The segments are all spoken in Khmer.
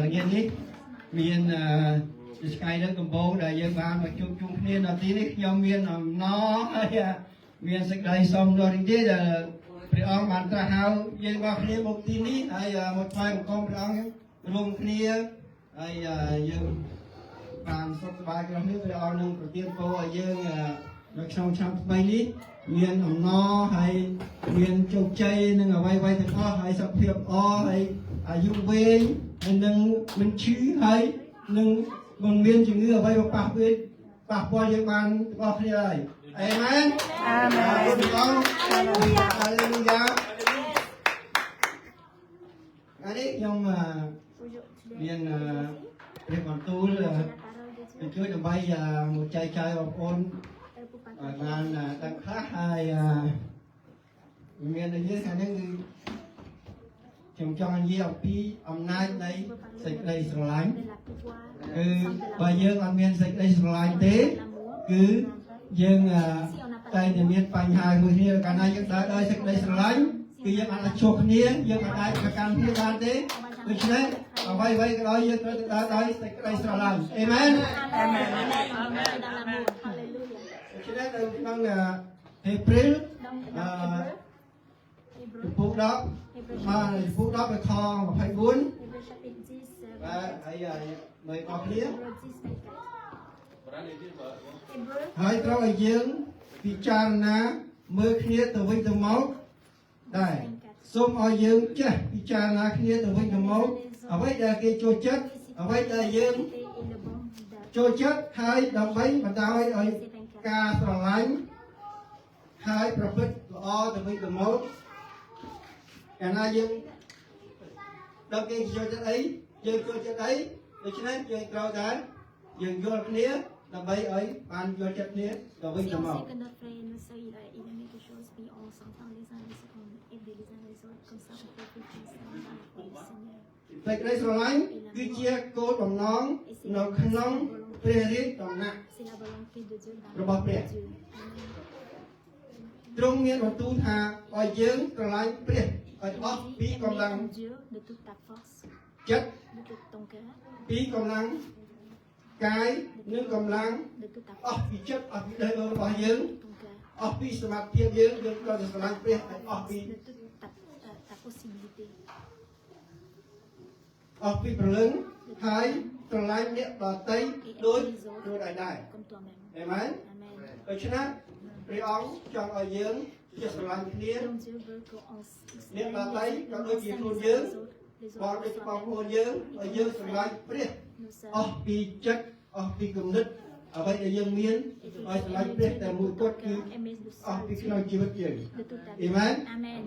ល្ងាចនេះមានអឺជាថ្ងៃលើកដំបូងដែលយើងបានមកជួបជុំគ្នានៅទីនេះខ្ញុំមានអំណរហើយមានសេចក្តីសូមរកនេះដែលព្រះអង្គបានត្រាស់ហៅយើងរបស់គ្នាមកទីនេះហើយមកថ្វាយបង្គំព្រះអង្គរួមគ្នាហើយយើងបានសុខសប្បាយក្នុងនេះព្រះអង្គនឹងប្រទានពរឲ្យយើងនៅក្នុងឆ្នាំថ្មីនេះមានអំណរហើយមានជោគជ័យនឹងអ្វីៗទាំងអស់ហើយសុខភាពល្អហើយអាយុវែងហើយនឹងមិនឈឺហើយនឹងមិនមានជំងឺអ្វីមកប៉ះវាប៉ះពាល់យើងបានទាំងអស់គ្នាហើយអេមែន អាមែន ព្រះអង្គហាឡេលូយ៉ាថ្ងៃនេះខ្ញុំអឺមានអឺព្រះបន្ទូលអឺជួយដើម្បីអឺមកចែកចាយបងប្អូនឲ្យបានអឺដឹងខ្លះហើយអឺមាននិយាយថានេះគឺខ្ញុំចង់និយាយអំពីអំណាចនៃសេចក្តីស្រឡាញ់គឺបើយើងអត់មានសេចក្តីស្រឡាញ់ទេគឺយើងអឺតែងតែមានបញ្ហាមួយគ្នាកាលណាយើងដើរដោយសេចក្តីស្រឡាញ់គឺយើងអាចជួបគ្នាយើងអាចប្រកាន់គ្នាបានទេដូច្នេះអ្វីអ្វីក៏ដោយយើងត្រូវតែដើរដោយសេចក្តីស្រឡាញ់អេមែន អាមែន ដូច្នេះនៅក្នុងហេព្រើរជំពូក10បាទជំពូក10ខ24បាទហើយមើលអស់គ្នាហើយត្រូវឲ្យយើងពិចារណាមើលគ្នាទៅវិញទៅមកដែរសូមឲ្យយើងចេះពិចារណាគ្នាទៅវិញទៅមកអ្វីដែលគេចូលចិត្តអ្វីដែលយើងចូលចិត្តហើយដើម្បីបណ្ដោយឲ្យការស្រឡាញ់ហើយប្រព្រឹត្តល្អទៅវិញទៅមកកាលណាយើងដល់គេចូលចិត្តអីយើងចូលចិត្តអីដូច្នេះយើងត្រូវតែយើងយល់គ្នាដើម្បីឲ្យបានយល់ចិត្តគ្នាទៅវិញ Si ទៅ on មក sait que notre frère et notre sœur, il aime quelque chose, puis on s'entend les uns les autres, on aide les uns les autres, comme ça on peut vivre ensemble dans la foi du Seigneur. សេចក្តីស្រឡាញ់គឺជាគោលបំណងនៅក្នុងព្រះរាជដំណាក់ C'est la volonté de Dieu dans របស់ព្រះ Dieu. Amen. ទ្រង់មានបន្ទូលថាឲ្យយើងស្រឡាញ់ព្រះឲ្យអស់ពី Il dit, កម្លាំង aimer ton Dieu de toute ta force, ចិត្ត de tout ton cœur, ពីកម្លាំងកាយនិងកម្លាំង de toute ta អស់ force, ពីចិត្តអស់ពីដេះដូងរបស់យើង de ton cœur, អស់ពីសមត្ថភាពយើងយើងត្រូវតែស្រឡាញ់ព្រះឲ្យអស់ពី de toute ta possibilité, អស់ពីព្រលឹងហើយស្រឡាញ់អ្នកដទៃ et ដូច aimer les ខ្លួន autres ឯងដែរ comme toi-même. អេមែន Amen. ដូច្នេះព្រះអង្គចង់ឲ្យយើងជាស្រឡាញ់គ្នា Donc Dieu veut qu'on អ្នក s'aime ដទៃ les ក៏ uns ដូចជាខ្លួន les យើង autres, les បង autres ដូចបង soi-même, ប្អូនយើងឲ្យយើងស្រឡាញ់ព្រះ nos អ sœurs. ស់ពីចិត្តអស់ពីគំនិតអ្វីដែលយើងមាន Et ឲ្យស្រឡាញ់ aimer ព្រះ Dieu de តែមួយ tout ton គត់គឺ cœur, aimer le អស់ seul ពីក្នុង Dieu ជីវិតយើង de toute ta vie. Amen. Amen.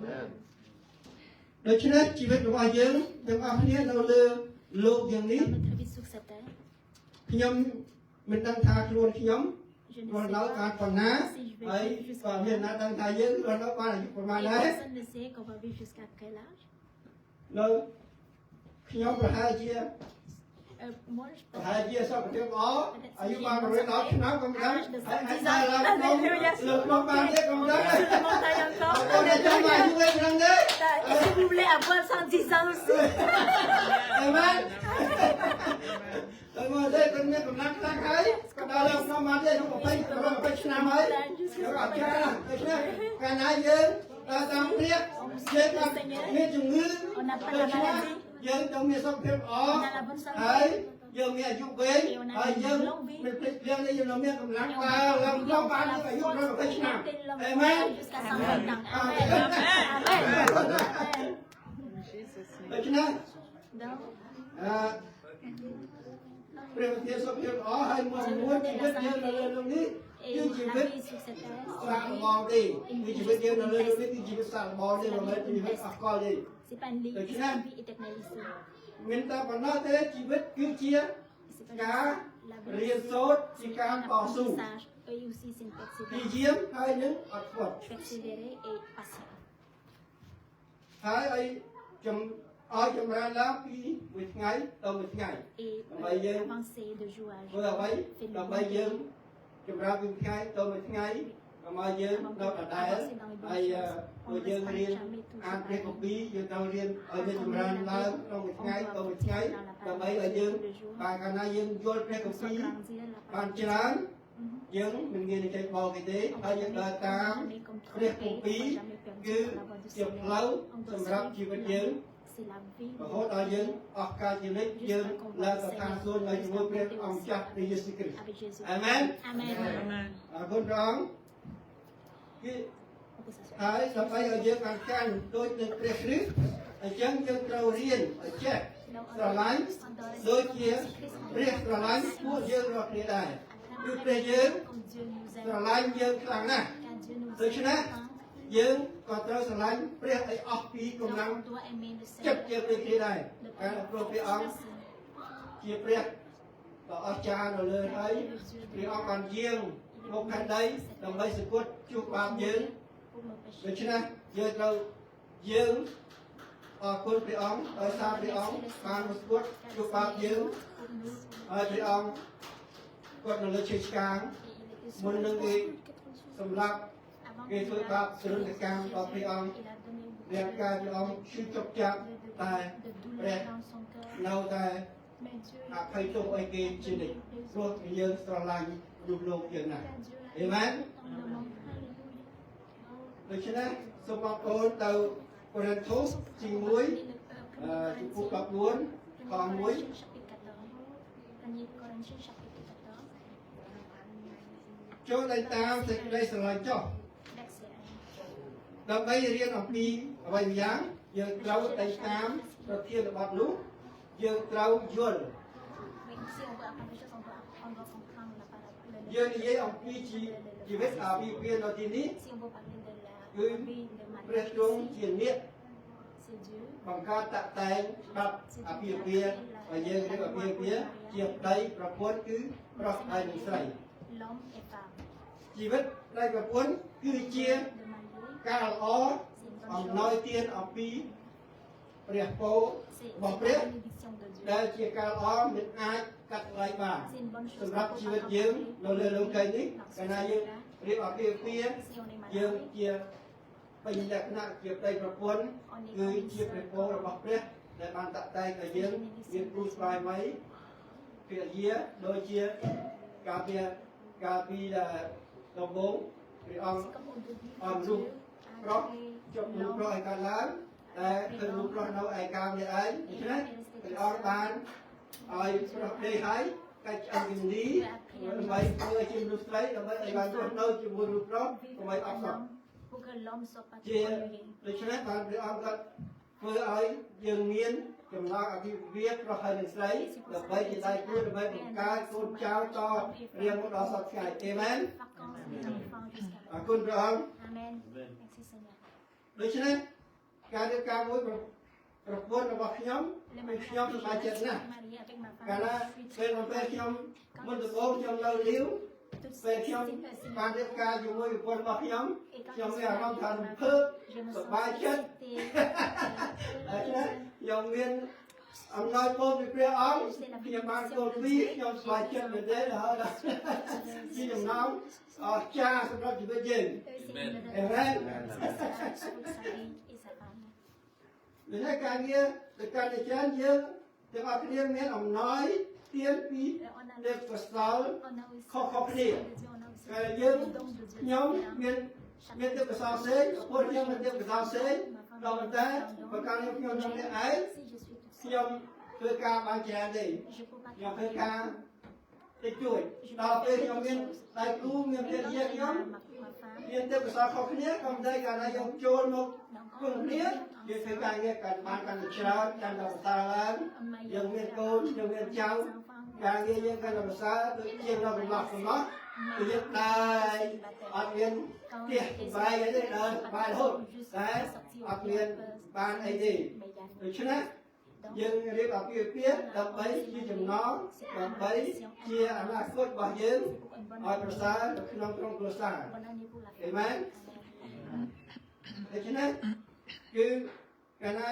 ដូច្នេះជីវិតរបស់យើងទាំងអស់គ្នានៅលើលោកយ៉ាងនេះ Dans notre vie sur cette terre, ខ្ញុំមិនដឹងថាខ្លួនខ្ញុំ je ne រស់ sais នៅបាន pas ប៉ុណ្ណា si je vais ហើយ vivre jusqu'à ក៏មានណាដឹងថាយើងរស់នៅបានអាយុប្រហែល Et ដែរ personne ne sait qu'on va vivre jusqu'à quel âge. នៅខ្ញុំប្រហែលជា Moi, je ប្រហែលជាសុខភាពល្អអាយុបាន110ឆ្នាំក៏មិនដឹងហើយហើយដើរឡើងក្នុងលើក្នុងបានទេក៏មិនដឹងដែរ Sur la montagne encore. អូនចាំអាយុវិញហ្នឹងទេ Si vous voulez avoir 110 ans aussi. អេមែនតែមកទេគាត់មានកម្លាំងខ្លាំងហើយគាត់ដើរឡើងក្នុងបានទេក្នុង20 20ឆ្នាំហើយគាត់អត់ច្រើនណាស់ដូច្នេះកាលណាយើងដើរតាមព្រះយើងអត់មានជំងឺដូច្នេះយើងต้องមានសុខភាពល្អហើយយើងមានអាយុវែងហើយយើងមិនភ្លេចព្រៀងនេះយើងនៅមានកម្លាំងដើរឡើងក្នុងបានអាយុ20ឆ្នាំអេមែន Jusqu'à 120 ans. Amen. Amen. Amen. ដូច្នេះ Donc, អឺព្រះវិទ្យាសុខភាពល្អហើយមួយចំនួនជីវិតយើងនៅលើលោកនេះ et គឺជី la វិត vie sur cette terre, សាក c'est ល្បងទេគឺជីវិតយើងនៅលើលោកនេះគឺជីវិតសាកល្បងទេមិនមែនជីវិតអកលទេ c'est pas une vie, c'est une vie éternelle ici. មានតែប៉ុណ្ណោះទេជីវិតគឺជា C'est pas ការ juste la រៀ vie. នសូត្រជា C'est ការ un តស៊ូ apprentissage. Et aussi, c'est une ព្យា persévérance. យាមហើយនឹងអត់ធ្មត់ Persévérer et patient. ហើយឲ្យចំឲ្យចម្រើនឡើងពីមួយថ្ងៃទៅមួយថ្ងៃ Et ដើម្បីយើង avancer de jour à ធ្វើអ្វី jour. Fais le ដើម្បី bon យើងចម្រើនពីមួយថ្ងៃទៅមួយថ្ងៃ កុំឲ្យយើងនៅដដែលហើយព្រោះយើងរៀនអានព្រះគម្ពីរយើងត្រូវរៀនឲ្យមានចម្រើនឡើងក្នុងមួយថ្ងៃទៅមួយថ្ងៃដើម្បីឲ្យយើងបានកាលណាយើងយល់ព្រះគម្ពីរបានច្រើនយើងមិនងាយនឹងចេញបោកគេទេហើយយើងដើរតាមព្រះគម្ពីរគឺជាផ្លូវសម្រាប់ជីវិតយើង C'est la vie. រហូតដល់យើងអស់កាលជីវិតយើងឡើងទៅឋានសួគ៌នៅជាមួយព្រះអង្គម្ចាស់ព្រះយេស៊ូវគ្រីស្ទ Avec Jésus. អាមែន Amen. អរគុណព្រះអង្គគឺ On peut s'asseoir. ហើយដើម្បីឲ្យយើងបានកាន់ដូចនឹងព្រះគ្រីស្ទអញ្ចឹងយើងត្រូវរៀនឲ្យចេះស្រឡាញ់ដូចជាព្រះស្រឡាញ់ពួកយើងរាល់គ្នាដែរគឺព្រះយើង Comme Dieu nous ស្រ aime. ឡាញ់យើងខ្លាំងណាស់ Car Dieu nous ដូច្នេះ aime tant. យើងក៏ត្រូវស្រឡាញ់ព្រះឲ្យអស់ពីកម្លាំង Donc, on doit aimer le ចិត្ត Seigneur. យើងដូចគ្នាដែរ Le ការព្រោះព្រះអង្គជាព្រះដ៏អស្ចារ្យនៅលើហើយព្រះអង្គបានយាងមកផែនដីដើម្បីសគត់ជួបបាបយើង Pour nos péchés. ដូច្នេះយើងត្រូវយើងអរគុណព្រះអង្គដោយសារព្រះអង្គបានមកស្គាត់ជួបបាបយើង Pour nous. ហើយព្រះអង្គគាត់នៅលើឈើឆ្កាង Et il était sur មុន la នឹងគេ croix. សម្លាប់ Avant គេ qu'il ធ្វើបាបសរុណកម្មដល់ព្រះអង្គ Il a donné beaucoup រាងកាយព្រះអង្គឈឺចុកចាប់តែ de ព្រះ douleur dans son cœur. នៅតែ Mais Dieu, អភ័យទោសឲ្យគេជានិច្ចព្រោះយើងស្រឡាញ់មនុស្សលោកយើងណាស់ car Dieu a Amen. aimé tant le monde. Alléluia. ដូច្នេះសូមបងប្អូនទៅកូរិនថូសទី1អឺជំពូក14ខ1 Corinthiens chapitre 14. Premier Corinthiens chapitre 14, ចូលទៅតាមសេចក្តីស្រឡាញ់ចុះ verset 1. ដើម្បីរៀនអំពីអ្វីម្យ៉ាងយើងត្រូវទៅតាមប្រធានបទនោះយើងត្រូវយល់ Mais si on veut apprendre quelque chose, on doit comprendre la parole. យើងនិយាយអំពីជីជីវិតអាពាហ៍ពិពាហ៍នៅទីនេះ Si on veut parler de la គឺ vie de mariage ព្រះទ្រង់ ici, ជាអ្នក c'est Dieu. បង្កើតតាក់តែងច្បាប់អាពាហ៍ពិពាហ៍ឲ្យយើងរៀបអាពាហ៍ពិពាហ៍ជាប្តីប្រពន្ធគឺប្រុសហើយនិងស្រី L'homme et femme. ជីវិតប្តីប្រពន្ធគឺជា Le marié, ការល្អ c'est une អំ bonne ណោយ chose. ទានអំពីព្រះពោ C'est របស់ c'est ព្រះ la bénédiction de Dieu. ដែលជាការល្អមិនអាចកាត់ថ្លៃបាន C'est une bonne chose សម្រាប់ qu'on ជី peut pas វិតយើង comparer នៅលើលោកីយ៍នេះ dans កាល ce ណាយើង monde-là. រៀបអាពាហ៍ពិពាហ៍ Si on est យើង marié, ជាពេញលក្ខណៈជាប្តីប្រពន្ធគឺជាព្រះពោរបស់ព្រះដែលបានតាក់តែងឲ្យយើងមានគ្រូស្វាយមីភរិយាដូចជាកាលពីកាលពីដែលដំបូងព្រះអង្គ c'est comme au début, អម quand រូប Dieu ប្រុស a créé ជប់មនុស្ស l'homme ប្រុសឲ្យកើតឡើងតែឃើញមនុស្សប្រុសនៅឯកាមនេះឯងដូច្នេះព្រះអង្គបានឲ្យប្រុសដេកហើយកាច់ឆ្អឹងជំនីដើម្បីធ្វើជាមនុស្សស្រីដើម្បីឲ្យបានរស់នៅជាមួយមនុស្សប្រុសកុំ vivre ឲ្យ avec un អបសក់ homme pour que l'homme soit pas ជា trop ennuyé. ដូច្នេះបានព្រះអង្គគាត់ធ្វើឲ្យយើងមានចំណងអភិវិទ្យាប្រុសហើយនិងស្រី C'est pour ដើម្បី ça que ជាដៃ Dieu គូដើម្បី a créé បង្ un កើត homme កូនចៅត soit រៀងមកដល់សប្តាហ៍ថ្ងៃអេមែន vacances des enfants jusqu'à អរគុណព្រះអង្គ Amen. Merci Seigneur. ដូច្នេះការរៀបការមួយប្រប្រពន្ធរបស់ខ្ញុំ Le គឺខ្ញុំ mariage, សប្បាយ je ចិត្តណាស់ suis mariée avec ma កាលណា femme. Je suis ពេល très មកពេលខ្ញុំ contente. មុនដំបូងខ្ញុំនៅលាវ Tout ពេលខ្ញុំ c'est បានរៀបការជាមួយប្រពន្ធរបស់ខ្ញុំ Et quand ខ្ញុំ je មានអារម្មណ៍ suis ថា mariée avec រំភើប ma femme, je me ស sens ប្បាយចិត្ត excitée. ដូច្នេះខ្ញុំមានអំណោយពរពីព្រះអង្គខ្ញុំបានកូនពីរខ្ញុំសប្បាយចិត្តមែនទេរហូតដល់ជាចំណងអស្ចារ្យសម្រាប់ជីវិតយើង Amen. Amen. Pour sa vie et sa femme. ដូច្នេះការងារទៅកាន់តែច្រើនយើងទាំងអស់គ្នាមានអំណោយទានពី On a, ទេពកោសល on a aussi ខុសៗគ្នា de Dieu, on a aussi តែយើង le don de Dieu. ខ្ញុំមានមានទេពកោសលផ្សេងប្រពន្ធខ្ញុំមានទេពកោសលផ្សេងដល់ប៉ុន្តែបើកាលនេះខ្ញុំនឹងនេះឯង Si je suis toute ខ្ញុំ seule, ធ្វើការបានច្រើនទេ je peux pas ខ្ញុំធ្វើ travailler. ការតិចតួចដល់ពេលខ្ញុំមានដៃគូមាន Et ភរិ quand j'ai យាខ្ញុំ ma, ma femme, មានទេពកោសលខុសគ្នាក៏មិនដែរកាលណាយើងចូលមក donc គុណ on គ្នា est យើងធ្វើ ensemble, ការងារកាន់បានកាន់តែច្រើនកាន់តែប្រសើរឡើងយើងមានកូនយើងមានចៅ les enfants, ការងារយើងកាន់តែប្រសើរដូចជាងដល់កំណត់កំណត់គឺយើងដើរអត់មានផ្ទះបាយអីទេដើរបាយរហូតតែអត់មានបានអីទេ mais il y a ដូច្នេះ donc យើងរៀបអាពាហ៍ពិពាហ៍ដើម្បីជាចំណងដើម្បីជាអនាគតរបស់យើង c'est pour une bonne ឲ្យប្រ année, សើរនៅក្នុងក្រុមគ្រួសារ bonne année pour la Amen. famille. Amen. ដូច្នេះគឺកាលណា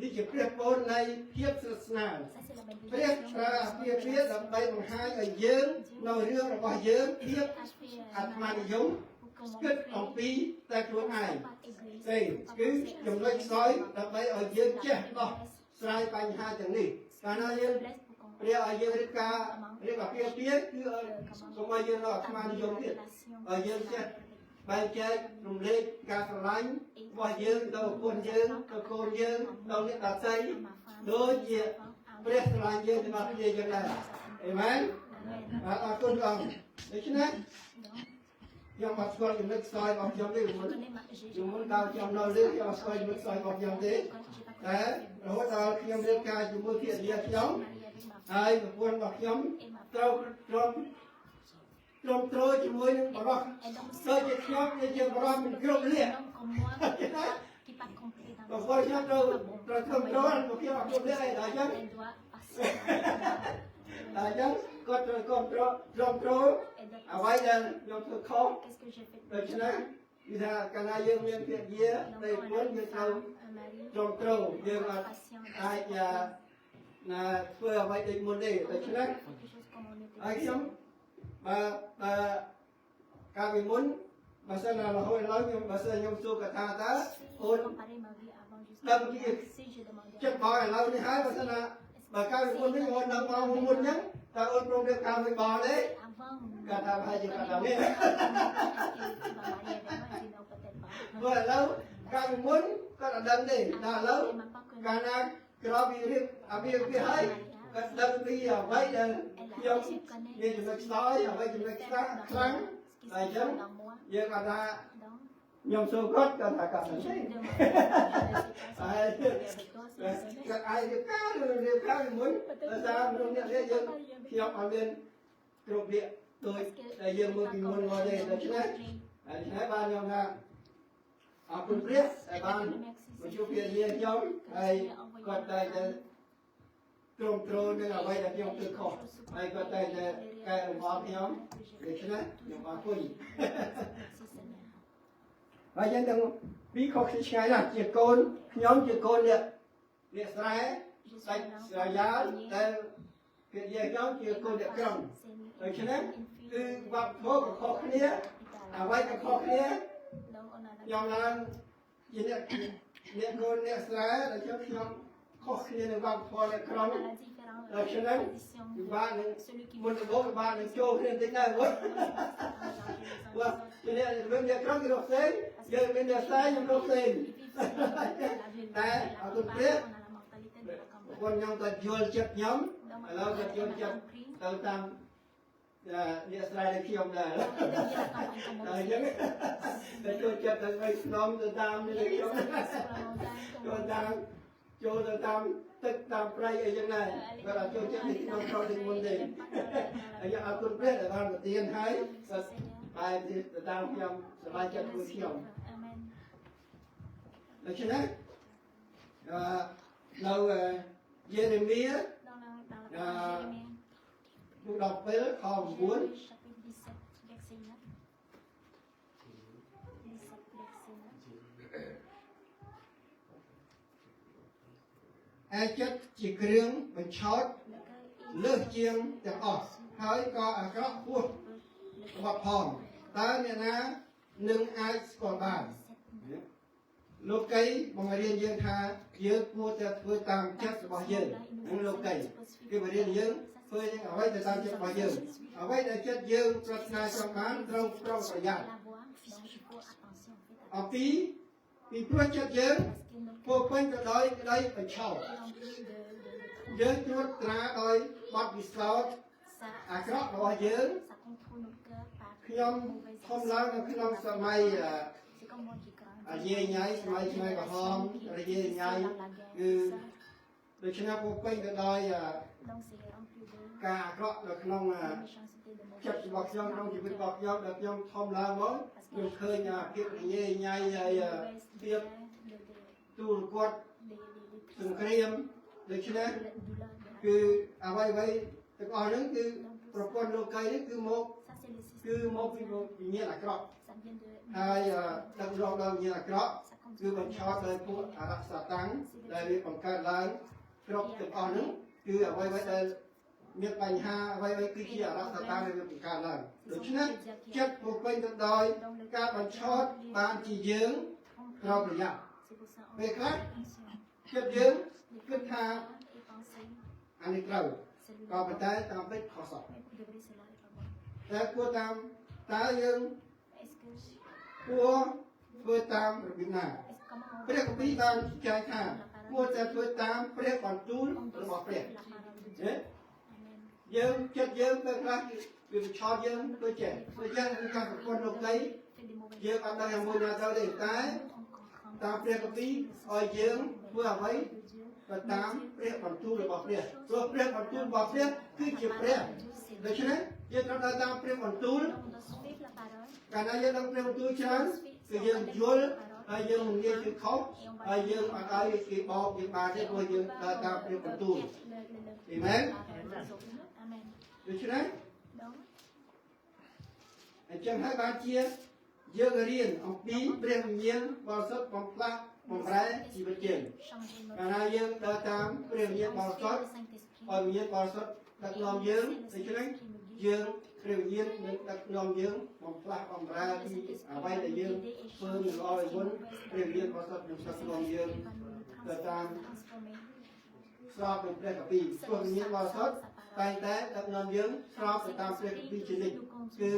នេះជាព្រះពរនៃភាពស្និទ្ធស្នាល Ça, c'est la ព្រះ bénédiction. ប្រើអាពាហ៍ពិពាហ៍ដើម្បីបង្ហាញឲ្យយើងនៅរឿងរបស់យើងភាព A fait អាត្មានិយម pour comment គិតអំពីតែខ្លួនឯង pas égoïste, ទេគឺចំណុចខ្សោយដើម្បីឲ្យយើងចេះដោះស្រាយបញ្ហាទាំងនេះកាលណាយើង faiblesse pour qu'on ព្រះឲ្យយើងរៀបការរៀបអាពាហ៍ពិពាហ៍គឺឲ្យកុំឲ្យយើងនៅអាត្មានិយមទៀតឲ្យយើងចេះបែងចែករំលែកការស្រឡាញ់របស់យើងទៅប្រពន្ធយើងទៅកូនយើងទៅអ្នកដទៃដូចជាព្រះស្រឡាញ់យើងទាំងអស់គ្នាយ៉ាងដែរអេមែន Amen. បាទអរគុណព្រះអង្គដូច្នេះ Donc, ខ្ញុំអត់ស្គាល់ចំណុចខ្សោយរបស់ខ្ញុំទេមុន je connais ma j'ai ពីមុនដល់ខ្ញុំនៅលើខ្ញុំអត់ស្គាល់ចំណុចខ្សោយរបស់ខ្ញុំទេ j'ai pas តែរហូតដល់ខ្ញុំរៀបការជាមួយភរិយាខ្ញុំ marié avec ma ហើយប្រពន្ធរបស់ខ្ញុំ et ma ត្រូវទ្រាំទ្រាំទ្រជាមួយនឹងបរិស Et donc, ដូចជាខ្ញុំជាជាបរិសមិនគ្រប់លក្ខ un homme comme moi qui pas complet dans ប្រពន្ធខ្ញុំត្រូវត្រូវទ្រាំទ្រពួកខ្ញុំអត់គ្រប់លក្ខអីដល់អញ្ចឹង Elle doit passer ដល់អញ្ចឹងគាត់ត្រូវគ្រប់គ្រងទ្រាំទ្រ Elle doit អ្វីដែលខ្ញុំធ្វើខុស Qu'est-ce que j'ai fait ដូច្នេះគឺថាកាលណាយើងមានភរិយា Donc, តែ quand ប្រព on a une ន្ធយើងត្រូវ femme, un mari, ទ្រាំទ្រយើងអត់ patient, អាចណាធ្វើអ្វីដូចមុនទេដូច្នេះ quelque chose comme on était. ហើយខ្ញុំបើបើកាលពីមុនបើសិនណារហូតឥឡូវខ្ញុំបើសិនខ្ញុំសួរកថាតើ Si អូន je comparais ma vie avant jusqu'à ដឹងជា maintenant, si je demandais ចិត្តបងឥឡូវនេះហើយបើសិនណាបើកាលពីមុននេះអូនដឹងបងមុនអញ្ចឹងតើអូនព្រមរៀបការមួយបងទេ avant, គាត់ថាប្រហែលជាគាត់ថានេះ est-ce que tu vas marier avec moi? Je dis non, peut-être pas. ព្រោះឥឡូវកាលពីមុនគាត់អត់ដឹងទេដល់ឥឡូវ Elle m'a pas កាល connue. ណាក្រោយពីរៀបអាពាហ៍ពិពាហ៍ហើយគាត់ដឹងពីអ្វីដែលខ្ញុំមានចំណុចខ្សោយអ្វីចំណុចខ្លាំងខ្លាំង Ce qui ហើយអញ្ចឹង se passe dans moi. យើងគាត់ថា Donc, ខ្ញុំសួរគាត់គាត់ថាគាត់ si មិន je ទេ te demande, je ne sais pas si je vais marier avec toi, si je sais. គាត់អាចរៀបការរៀបការពីមុនដោយសារមនុស្សអ្នកនេះយើងខ្ញុំអត់មានគ្រប់លក្ខដូច Parce que ដែលយើងមើល pas ពីមុន comme មកទេដូច្នេះ aujourd'hui. ហើយដូច្នេះបានខ្ញុំថាអរគុណព្រះដែលបាន Merci មកជួបភរិយាខ្ញុំហើយគាត់តែតែទ្រាំទ្រនឹងអ្វីដែលខ្ញុំធ្វើខុសហើយគាត់តែតែកែលម្អខ្ញុំដូច្នេះខ្ញុំអរគុណ Merci Seigneur. ហើយយើងទាំងពីរខុសគ្នាឆ្ងាយណាស់ជាកូនខ្ញុំជាកូនអ្នកអ្នកស្រែ Je សាច់ suis un ស្រយ៉ាល enfant តែភរិយាខ្ញុំជាកូនអ្នកក្រុង C'est une ដូច្នេះ une គឺ fille វប្បធម៌ក៏ខុសគ្នា de អ្វីក៏ខុសគ្នា Donc on a la ខ្ញុំឡើងជាអ្នកអ្នកកូនអ្នកស្រែដូច្នេះខ្ញុំខុសគ្នានឹងវប្បធម៌អ្នកក្រុង on a la différente ដូច្នេះ tradition ពិបាកនឹង de celui qui មុនដំបូងពិបាកនឹងចូលគ្នាបន្តិចដែរព្រោះព្រោះជាអ្នកវិញអ្នកក្រុងគេរកផ្សេងយើងមានអ្នកស្រែខ្ញុំរកផ្សេង តែ អរគុណព្រះ ព្រះ ប្រពន្ធខ្ញុំក៏យល់ចិត្តខ្ញុំឥឡូវក៏យល់ចិត្តទៅតាមអ្នកស្រែដូចខ្ញុំដែរតែអញ្ចឹងតែចូលចិត្តទៅបីស្នំទៅតាមនេះដូចខ្ញុំចូលតាមចូលទៅតាមទឹកតាមព្រៃអីចឹងដែរគាត់អត់ចូលចិត្តនៅក្នុងក្រុងដូចមុនទេហើយអរគុណព្រះដែលបានប្រទានហើយគាត់បែរទៅតាមខ្ញុំសប្បាយចិត្តមួយខ្ញុំ Amen. ដូច្នេះអឺនៅយេរេមៀ Dans la dans la Jérémie, ជំពូក17ខ9 chapitre 17, verset 9. 17, verset 9. ឯចិត្តជាគ្រឿងបញ្ឆោត Le cœur est លើសជាងទាំងអស់ហើយក៏អាក្រក់ហួស le របស់ផងតើអ្នកណានឹងអាចស្គាល់បាន លោកីបង្រៀនយើងថាយើងគួរតែធ្វើតាមចិត្តរបស់យើងនឹងលោកីគេបង្រៀនយើងធ្វើយ៉ាងអ្វីទៅតាមចិត្តរបស់យើងអ្វីដែលចិត្តយើងប្រាថ្នាចង់បានត្រូវប្រុងប្រយ័ត្ន La voix, donc il faut attention, faites អំពីពីព្រោះចិត្តយើង parce que notre ពោពេញទៅដោយក្តីបញ្ឆោត cœur est rempli de យើងត្រួតត្រាដោយបទពិសោធន៍ ça, អាក្រក់របស់យើង ça contrôle notre cœur par ខ្ញុំ mauvaise ធំឡើងនៅក្នុងសម័យអឺ C'est comme moi qui grandis. អាយាយញ៉ៃសម័យខ្មែរក្រហមរយាយញ៉ៃ Dans la guerre, គឺ ça. ដូច្នេះពោពេញទៅដោយអឺ Donc c'est rempli de ការអាក្រក់នៅក្នុងអឺ méchanceté, de ចិត្ត mauvaise របស់ខ្ញុំក្នុងជីវិតរបស់ខ្ញុំដែលខ្ញុំធំឡើងមកខ្ញុំឃើញអាភាពរញ៉េញ៉ៃហើយអឺ mauvaise ភាព douleur, de- ទូលគាត់ les សង្គ្រាមដូច្នេះ de la douleur de la គឺអ្វីអ្វីទាំងអស់ហ្នឹងគឺប្រព័ន្ធលោកីនេះគឺមក Ça, c'est le គឺ système មកពី mondial. វិញ្ញាណអាក្រក់ Ça vient de ហើយអឺដឹកនាំដោយវិញ្ញាណអាក្រក់ Ça គឺបញ្ឆោតដោយពួកអរសាតាំងដែលវាបង្កើតឡើងគ្រប់ទាំងអស់ហ្នឹងគឺអ្វីៗដែលមានបញ្ហាអ្វីៗគឺជាអរសាតាំងដែលវាបង្កើតឡើងដូច្នេះចិត្តពោពេញទៅដោយការបញ្ឆោតបានជាយើងត្រូវប្រយ័ត្ន C'est pour ça on ពេលខ្លះ attention. ចិត្តយើងគិតថា Et penser, អានេះត្រូវ celui-là ក៏ប៉ុន្តែតាមពិតខុសសោះ Mais pour de vrai, cela est pas bon. តែគួរតាមតើយើង Est-ce que, គួរធ្វើតាមរបៀបណា est-ce comment on, ព្រះគម្ពីរបានចែងថាគួរតែធ្វើតាមព្រះបន្ទូល on doit របស់ព្រះ suivre la parole de ទេ Dieu? Amen. យើងចិត្តយើងពេលខ្លះវាបញ្ឆោតយើងដូចចេះដូចចេះគឺការប្រកួតលោកី Fait des mauvaises យើងអត់ដឹងយ៉ាងមួយណាទៅទេតែ choses, on comprend តាមព្រះគម្ពីរឲ្យយើងធ្វើអ្វី de Dieu. ក៏តាមព្រះបន្ទូលរបស់ព្រះព្រោះព្រះបន្ទូលរបស់ព្រះគឺជាព្រះ C'est ដូច្នេះយើងត្រូវដើរតាមព្រះបន្ទូល Donc, on doit suivre la parole. កាលណាយើងដឹងព្រះបន្ទូលច្រើនគឺយើងយល់ហើយយើងមិនងាយជឿខុសហើយយើងអត់ឲ្យគេបោកយើងបានទេព្រោះយើងដើរតាមព្រះបន្ទូល Le, Amen. la parole des autres. Amen. ដូច្នេះ Donc, អញ្ចឹងហើយបានជាយើងរៀនអំពីព្រះវិញ្ញាណបរិសុទ្ធបំផ្លាស់បំរែជីវិតយើង changer កាល notre ណាយើងដើរតាមព្រះវិញ្ញាណបរិសុទ្ធ le Saint-Esprit. ឲ្យវិញ្ញាណបរិសុទ្ធដឹកនាំយើងដូច្នេះយើងព្រះវិញ្ញាណនឹងដឹកនាំយើងបំផ្លាស់បំរែពីអ្វីដែលយើងធ្វើមិនល្អឲ្យមុនព្រះវិញ្ញាណបរិសុទ្ធនឹងដឹកនាំយើង Va nous ទៅតាម transformer. ស្របនឹងព្រះគម្ពីរព្រោះវិញ្ញាណបរិសុទ្ធតែងតែដឹកនាំយើងស្របទៅតាមព្រះគម្ពីរជានិច្ចគឺ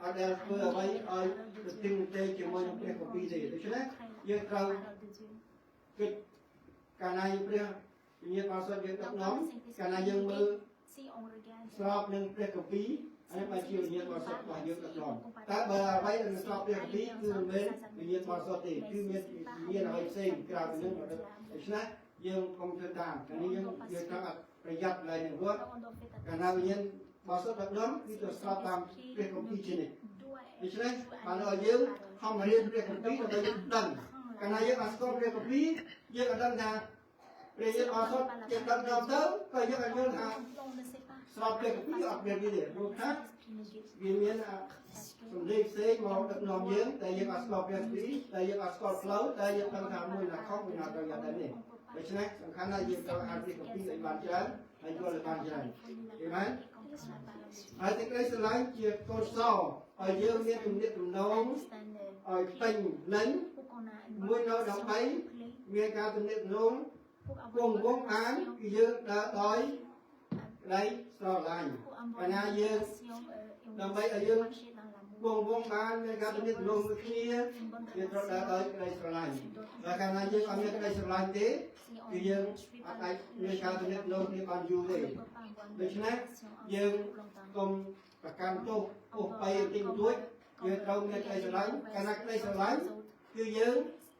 អត់ដែលធ្វើអ្វីឲ្យទៅទីមទេជាមួយនឹងព្រះគម្ពីរទេដូច្នេះយើងត្រូវ Parole de Dieu. គិតកាលណាយើងព្រះវិញ្ញាណបរិសុទ្ធយើងដឹកនាំកាលណាយើងមើល Si on regarde ស្របនឹងព្រះគម្ពីរអានេះបានជាវិញ្ញាណបរិសុទ្ធរបស់យើងដឹកនាំតែបើអ្វីដែលមិនស្របព្រះគម្ពីរគឺមិនមែនវិញ្ញាណបរិសុទ្ធទេគឺមានវិញ្ញាណអ្វីផ្សេងក្រៅពីនឹងមកដឹកដូច្នេះយើងកុំធ្វើតាមកាលនេះយើងយើងត្រូវអត់ប្រយ័ត្នឡើយនឹងវត្ត Donc, on doit faire កាលណាវិញ្ញាណបរិសុទ្ធដឹកនាំគឺទៅស្របតាមព្រះគម្ពីរជានិច្ច doit ដូច្នេះបានឲ្យយើងខំរៀនព្រះគម្ពីរដើម្បីយើងដឹងកាលណាយើងអត់ស្គាល់ព្រះគម្ពីរយើងអត់ដឹងថាព្រះវិញ្ញាណបរិសុទ្ធយើងដឹកនាំទៅក៏យើងអត់យល់ថា On ne sait pas. ស្របព្រះគម្ពីរអត់មានទេព្រោះថា L'Esprit nous guide. វាមានអា Parce que សម្លេងផ្សេងមកដឹកនាំយើងតែយើងអត់ស្គាល់ព្រះគម្ពីរតែយើងអត់ស្គាល់ផ្លូវតែយើងដឹងថាមួយណាខុសមួយណាត្រូវយ៉ាងដែរនេះដូច្នេះសំខាន់ណាស់យើងត្រូវអានព្រះគម្ពីរឲ្យបានច្រើនហើយយល់ឲ្យបានច្រើន il faut lire la Amen. Bible et comprendre la parole de Dieu. ហើយសេចក្តីស្រឡាញ់ជាកូនសោឲ្យយើងមានទំនាក់ទំនង C'est un, ឲ្យពេញលេញ pour qu'on a une មួយ bonne នៅដើម្បី relation complète, មានការទំនាក់ទំនង pour គង់ avoir une វង្សបាន bonne គឺយើងដើរដោយក្តីស្រឡាញ់ pour avoir កាលណា une យើង relation et on ដើម្បីឲ្យយើង marcher dans l'amour, គង់វង្សបានមានការទំនាក់ទំនងមួយគ្នា une bonne យើងត្រូវដើរដោយ relation. ក្តីស្រឡាញ់តែកាលណាយើងអត់មានក្តីស្រឡាញ់ទេ Si on គឺយើង ne suit pas អត់អាច le មានការ chemin ទំ de នាក់ទំនង l'amour, គ្នាបានយូរ on ទេ ne peut pas avoir une ដូច្នេះ relation យើង ensemble longtemps. កុំប្រកាន់ទោសអូសបីបន្តិចបន្តួចយើងត្រូវមានក្តីស្រឡាញ់កាលណាក្តីស្រឡាញ់គឺយើង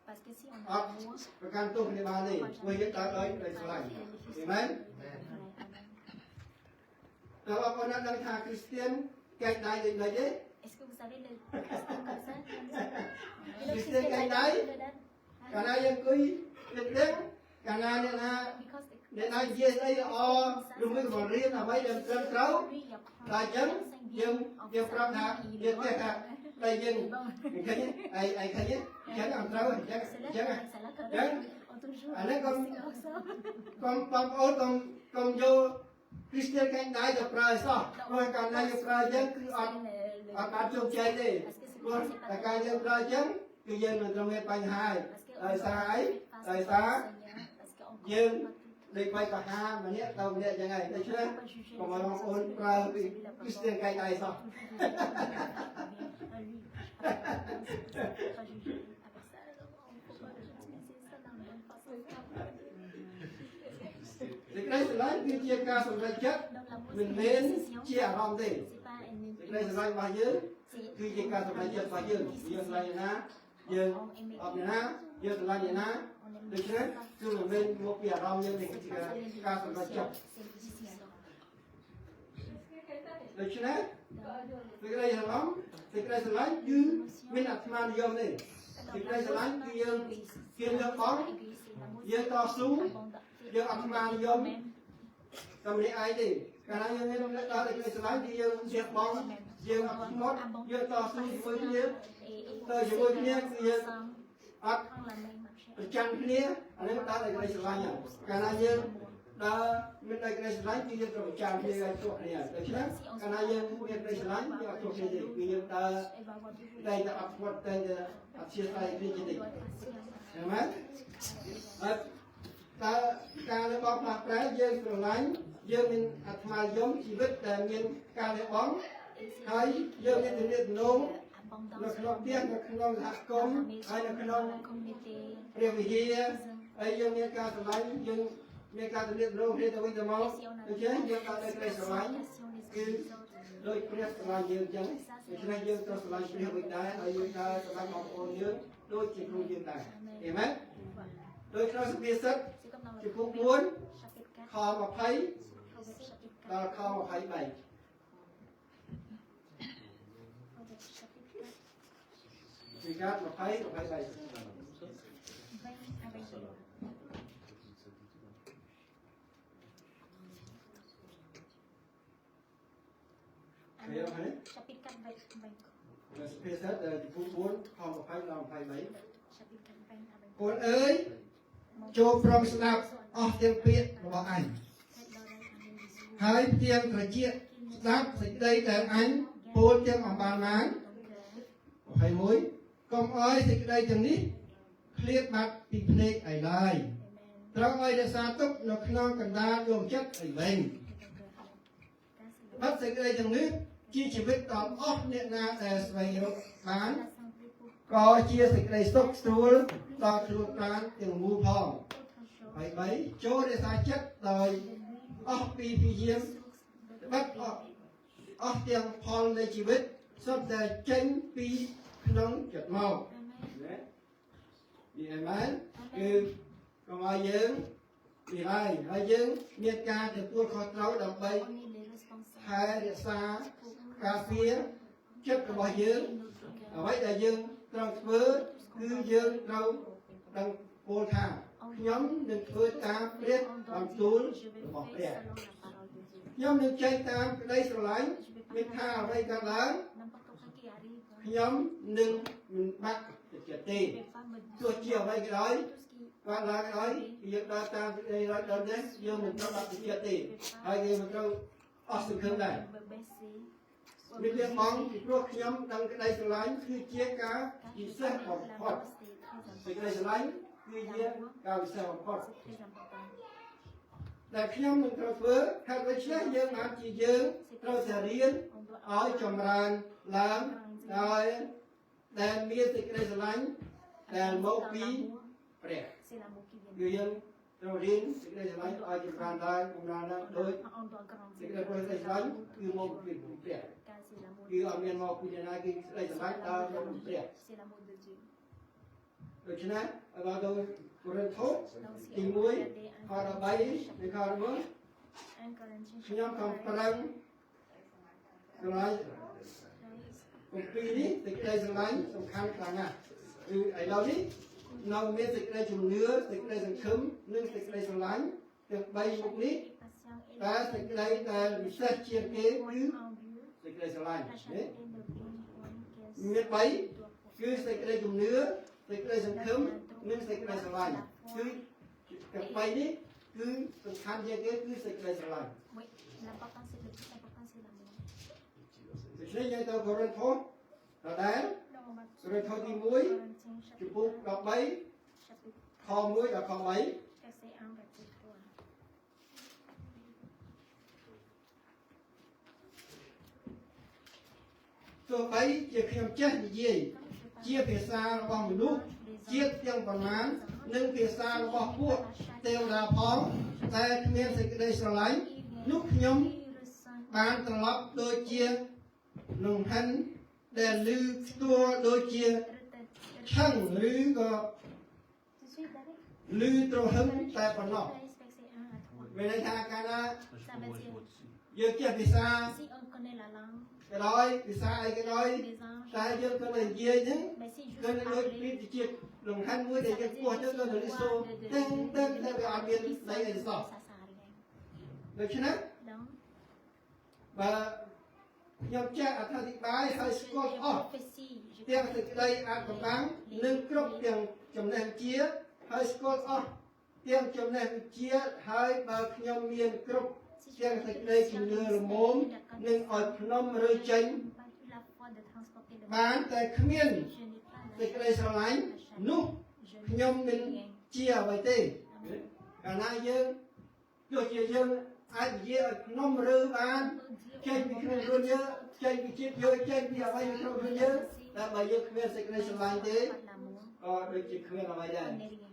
Parce que si on អ a ត់ l'amour, ប្រកាន់ទោសគ្នាបានទេព្រោះយើងដើរដោយក្តីស្រឡាញ់ les អាមែន Amen. តើបងប្អូនណាដឹងថាគ្រីស្ទៀនកែកដៃដូចម៉េចទេ Est-ce que vous savez le Christian comme ça? Le Christian Christian កែកដៃ comme ça, កាលណាយើងអង្គុយនឹកដឹងកាលណាអ្នកណា Because the អ្នកណានិយាយស្អីល្អឬមួយក៏រៀនអ្វីដែលត្រឹមត្រូវ lui, il apprend ដល់អញ្ចឹងយើងយើងប្រាប់ថាយើងចេះថាតែយើងឃើញអីអីឃើញអញ្ចឹងអត់ត្រូវអញ្ចឹង C'est អញ្ចឹង là, c'est là quand Hein? on toujours Allez, comme- c'est ensemble. កុំបងប្អូនកុំកុំយកគ្រីស្ទៀនកែងដៃទៅប្រើឲ្យសោះព្រោះកាលណាយើងប្រើអញ្ចឹងគឺអត់ Le- អត់បានជោគជ័យទេព្រោះតែការយើងប្រើអញ្ចឹងគឺយើងនឹងត្រូវមានបញ្ហាហើយ Parce que ដោយសារអី on ដោយសារ parce qu'on យើង comprend pas tout. លេខបីបហាម្នាក់ទៅម្នាក់អញ្ចឹងហើយដូច្នេះ On peut pas juger កុំឲ្យ les បងប្អូន uns ប្រើពី celui là គ្រីស្ទៀនកែងដៃសោះ pas lui. Pas juger. Après ça, on ne faut pas utiliser ça dans la bonne façon. សេចក្តីស្រឡាញ់គឺជាការសម្រេចចិត្ត Donc l'amour, មិន c'est មែន une décision. ជាអារម្មណ៍ទេ C'est pas une សេចក្តីស្រឡាញ់របស់យើង c'est គឺជាការសម្រេចចិត្តរបស់យើងយើងស្រឡាញ់អ្នកណាយើងអត់អ្នកណាយើងស្រឡាញ់អ្នកណា on aime ដូច្នេះគឺមិនមែនមកពីអារម្មណ៍យើងទេគឺជាការសម្រេចចិត្ត c'est une décision. ដូច្នេះសេចក្តីស្រឡាញ់សេចក្តីស្រឡាញ់គឺមានអាត្មានិយមទេសេចក្តីស្រឡាញ់គឺយើងគៀនលើកបងយើងតស៊ូយើងអាត្មានិយមតែម្នាក់ឯងទេកាលណាយើងមានដល់សេចក្តីស្រឡាញ់គឺយើងលះបង់យើងអត់ធ្មត់យើងតស៊ូជាមួយគ្នា Et, et ទៅជាមួយគ្នាគឺយើង ensemble, អត់ Prends la main, marcher ប្រច័នគ្នាអានេះដើរដោយក្តីស្រឡាញ់ហ្នឹងកាលណាយើងដើរមានដោយក្តីស្រឡាញ់គឺយើងត្រូវប្រច័នគ្នាឲ្យទាស់គ្នាដូច្នេះកាលណាយើងមានក្តីស្រឡាញ់យើងអត់ទាស់គ្នាទេគឺយើងដើរ Elle va avoir beaucoup តែតែអត់ធ្មត់តែតែអត់ជាស្អីគ្នាជា de តិច doit être patient. ឃើញទេហើយតើការលះបង់ផ្លាស់ប្រែយើងស្រឡាញ់យើងមានអាត្មាយមជីវិតដែលមានការលះបង់ Et c'est ហើយយើងមានទំនាក់ទំនង នៅ abondance ក្នុងផ្ទះនៅក្នុងសហគម dans ន៍ la maison, ហើយនៅក្នុង dans la communauté. ព្រះវិហារហើយយើងមានការស្រឡាញ់យើងមានការទំនាក់ទំនងគ្នាទៅវិញទៅមក Et si on a ដូច្នេះយើងកើតដោយក្តីស្រឡាញ់ passion les uns គឺ les autres, ដោយព្រះស្រឡាញ់យើងអញ្ចឹងដូច្នេះយើងត្រូវស្រឡាញ់ព្រះវិញដែរហើយយើងដើរស្រឡាញ់បងប្អូនយើងដូចជាខ្លួនយើងដែរឃើញទេ voilà. ដោយក្នុងសុភាសិត C'est comme dans le ជំពូក Proverbe, 4 chapitre ខ 4, 20 Proverbe chapitre ដល់ 4, ខ23 Proverbe chapitre 4, ពីកាត់20 23 20 à 23. ឃើញអត់ Chapitre 4, 20, 23. នៅសុភាសិតជំពូក4ខ20ដល់23 Chapitre 4, 20 à 23. កូនអើយចូលព្រមស្ដាប់អស់ទាំងពាក្យរបស់អញ Faites l'oreille à mes bisous. ហើយផ្ទៀងត្រចៀកស្ដាប់សេចក្តីដែលអញពោលទាំងអំបានណា Ton cœur, 21កុំអោយសេចក្តីទាំងនេះឃ្លាតបាត់ពីភ្នែកឯឡើយ Amen. ត្រូវឲ្យរក្សាទុកនៅក្នុងកណ្ដាលដួងចិត្តឯវិញ Et ton cœur. Car c'est បាត់សេចក្តីទាំងនេះជាជីវិតដល់អស់អ្នកណាដែលស្វែងរកបាន la santé pour ក៏ជាសេចក្តីសុខស្រួលដល់ខ្លួនប្រាណទាំងមូលផង autre chose. 23ចូលរក្សាចិត្តដោយ De lui, អស់ពីព្យាយាម source de បាត់អស់អស់ទាំងផលនៃជីវិតសុទ្ធតែចេញពីក្នុងចិត្តមក Amen. ណានេះអេមែនគឺកុំឲ្យយើងពីហើយហើយយើងមានការទទួលខុសត្រូវដើម្បី On est les responsables ថែរក្សា pour ការពារចិត្តរបស់យើង notre cœur. អ្វីដែលយើងត្រូវធ្វើគឺយើងត្រូវដឹងពោលថាខ្ញុំនឹងធ្វើតាមព្រះ On បន្ doit ទូល dire, je vais របស់ faire ព្រះ selon la parole de Dieu. ខ្ញុំនឹងចេញតាមក្តីស្រឡាញ់ Je vais មិន pas ថាអ្វីកើតឡើង n'importe quoi qui arrive. ខ្ញុំនឹងមិនបាក់ទឹកចិត្តទេ Je vais pas me ទោះជាអ្វីក៏ដោយ tout ce qui កើតឡើងក៏ដោយយើងដើរតាមសេចក្តីរត់ដល់នេះយើងមិនត្រូវបាក់ទឹកចិត្តទេហើយយើងមិនត្រូវអស់សង្ឃឹមដែរ me baisser. មានលះបង់ពីព្រោះខ្ញុំដឹងក្តីស្រឡាញ់គឺជាការ Car ពិ je សេស connais បំផុត l'amour, c'est très សេចក្តី important. ស្រឡាញ់គឺជាការពិសេសបំផុត C'est très important. ដែលខ្ញុំនឹងត្រូវធ្វើហេតុដូច្នេះយើងបានជាយើងត្រូវតែរៀន On doit ឲ្យចម្រើនឡើងដោយដែលមានសេចក្តីស្រឡាញ់ដែលមក dans ពី l'amour, ព្រះ c'est l'amour qui vient. គឺយើងត្រូវរៀនសេចក្តីស្រឡាញ់ឲ្យចម្រើនឡើងចម្រើនឡើង On ដោយ doit, on doit សេច grandir. ក្តីស្រឡាញ់គឺមកពីព្រះ Car c'est l'amour. គឺអត់មានមកពីណាគឺសេចក្តីស្រឡាញ់ដើរមកពីព្រះ C'est l'amour de Dieu. ដូច្នេះឲ្យដល់ទៅកូរិនថូស Donc si ទី on 1 regardait ខ 1 13និងខ14 1 Corinthiens ខ្ញុំខំ chapitre ប្រឹងស្រឡាញ់ 13, គម្ពីរនេះសេចក្តីស្រឡាញ់សំខាន់ខ្លាំងណាស់គឺឥឡូវនេះនៅមានសេចក្តីជំនឿសេចក្តីសង្ឃឹមនិងសេចក្តីស្រឡាញ់ទាំង3មុខនេះ est patient et តែសេចក្តីដែលពិសេសជាងគេគឺ en Dieu, សេចក្តីស្រឡាញ់ la ណា charité ne brille point qu'elle មាន3 doit គឺសេចក្តីជំនឿសេចក្តីសង្ឃឹមនិងសេចក្តីស្រឡាញ់គឺទាំង3នេះគឺសំខាន់ជាងគេគឺសេចក្តីស្រឡាញ់ Oui, l'important c'est le plus important c'est l'amour. ដូច្នេះយើងទៅកូរិនថូសដដែល Donc on va កូរិនថូសទី1 Corinthiens ជំពូក chapitre 13 chapitre ខ1ដល់ខ3 verset 1 verset 3. ទោះបីជាខ្ញុំចេះនិយាយ Comme je parle ជាភាសារបស់មនុស្សជាតិទាំងប៉ុន្មាននិងភាសារបស់ពួកទេវតាផងតែគ្មានសេចក្តីស្រឡាញ់នោះខ្ញុំ qui ressent បានត្រឡប់ដូចជាលង្ហិនដែលឮខ្ទួដូចជាឆឹងឬក៏ Tu suis d'accord ឮទ្រហឹងតែប៉ុណ្ណោះ 13 verset 1 à 3. មានន័យថាកាលណា Ça veut dire យើងចេះភាសា si on connaît la langue ក៏ដោយភាសាអីក៏ដោយ des anges, តែយើងក៏និយាយហ្នឹង mais si គឺ juste ដូចពី parler, ជាលង្ហិនមួយដែល ça យើង veut ពោះទៅ dire ក៏ si លឺសូ une voix de, ទឹង de, ទឹងតែ de, វាអត់មាន qui ន័យ sonne, អីសោះ ça sert à rien. ដូច្នេះ Donc, បើខ្ញុំចេះអត្ថាធិប្បាយហើយស្គាល់ je អស់ prophétie, je ទាំងសេចក្តីអាចកំបាំងនិងគ្រប់ទាំង ចំណេះវិជ្ជាហើយស្គាល់អស់ទាំងចំណេះវិជ្ជាហើយបើខ្ញុំមានគ្រប់ Si ទាំងសេចក្តីជំនឿល្មមនឹងឲ្យភ្នំឬចេញ pas eu la foi de transporter le បានតែគ្មាន je n'ai pas la សេចក្តីស្រឡាញ់នោះ je ខ្ញុំមិន n'ai rien. ជាអ្វីទេ Amen. កាលណាយើងទោះជាយើងអាចនិយាយឲ្យភ្នំឬបាន On peut dire ចេញពីក្នុងខ្លួនយើងចេញពីជាតិយើងចេញពីអ្វីនៅក្នុងខ្លួនយើងតែបើយើងគ្មានសេចក្តីស្រឡាញ់ទេ pas de l'amour, ក៏ដូចជាគ្មានអ្វីដែរ on n'est rien.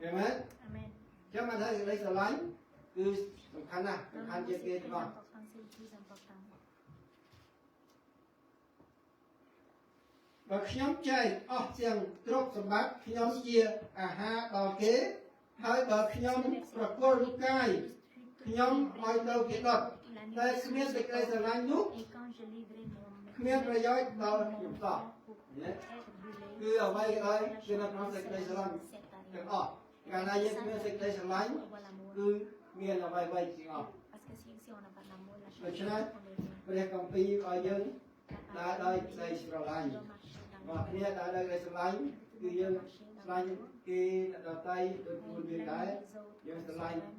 ឃើញទេ Amen. ចឹងបានថាសេចក្តីស្រឡាញ់គឺសំខាន់ណាស់សំខាន់ L'amour, ជាង c'est très គេទាំងអស់ important, c'est le plus important. បើខ្ញុំចែកអស់ទាំងទ្រព្យសម្បត្តិខ្ញុំជាអាហារដល់គេ ហើយបើខ្ញុំប្រគល់រូបកាយខ្ញុំឲ្យទៅគេដុតតែគ្មានសេចក្តីស្រឡាញ់នោះ Et quand je livrais mon គ្មានប្រយោជន៍ដល់ខ្ញុំសោះ pour ណា être brûlé, គឺអ្វីក៏ដោយគឺនៅក្នុងសេចក្តីស្រឡាញ់ទាំងអស់កាលណាយើងគ្មានសេចក្តីស្រឡាញ់ avoir l'amour. គឺមានអ្វីៗទាំងអស់ Parce que si on n'a pas l'amour, la Le charité, chemin. on est rien. ព្រះគម្ពីរឲ្យយើង La ដើរដោយ parole ក្តី de Dieu ស្រឡាញ់ doit marcher dans មកគ្នាដើរដោយក្តីស្រឡាញ់គឺយើងស្រឡាញ់គេអ្នកដទៃដូចខ្លួន On យើងដែរ aime les autres យើង comme ស្រឡាញ់ soi-même.